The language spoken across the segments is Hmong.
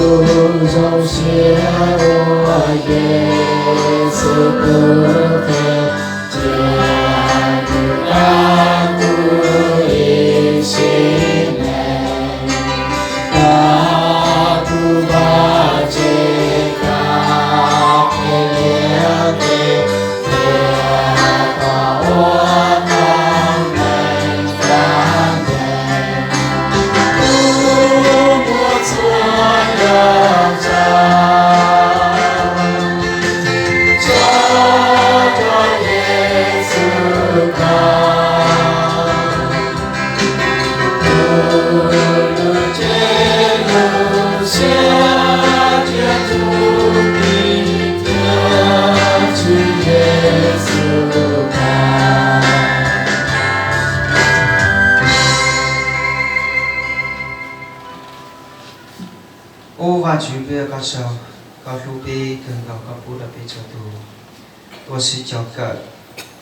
Kuv zoo siab ua Yexus tus kheej, cia nws pab kuv ib sim neej. Pab kuv vaj tse kab phem liab phem, thiab kom ua tau neeg ncaj ncees. Kuv muab txhua yam tsav tso rau Yexus koj. Kuv lub cev lub siab cia tus Tij thiab Tswv Yexus koj. Ub Vajtswv, peb ua koj tsaug, koj hlub peb kawg nkaus, koj pub rau peb txhua tus tau sib koom kawm,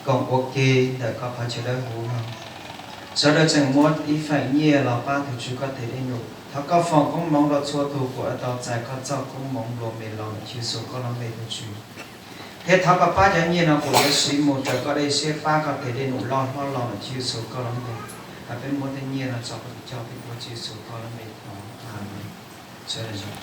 koom ua ke ntawm koj qhov chaw dawb huv no. Sawv daws tseem muab ib feem nyiaj los pab tus Tswv koj tes dej num. Thov koj foom koob hmoov rau txhua tus uas tau txais koj txoj koob hmoov nplua me los ntawm Tswv Yexus koj lub npe tus Tswv. Thiab thov koj pab cov nyiaj no kuas yuav siv mus raws koj dej siab pab koj tes dej num loj hlob los ntawm Tswv Yexus koj lub npe. Hais peb muab tej nyiaj no tso koj tus coj peb ua Tswv Yexus koj lub npe thov. Amees. Sawv daws zoo.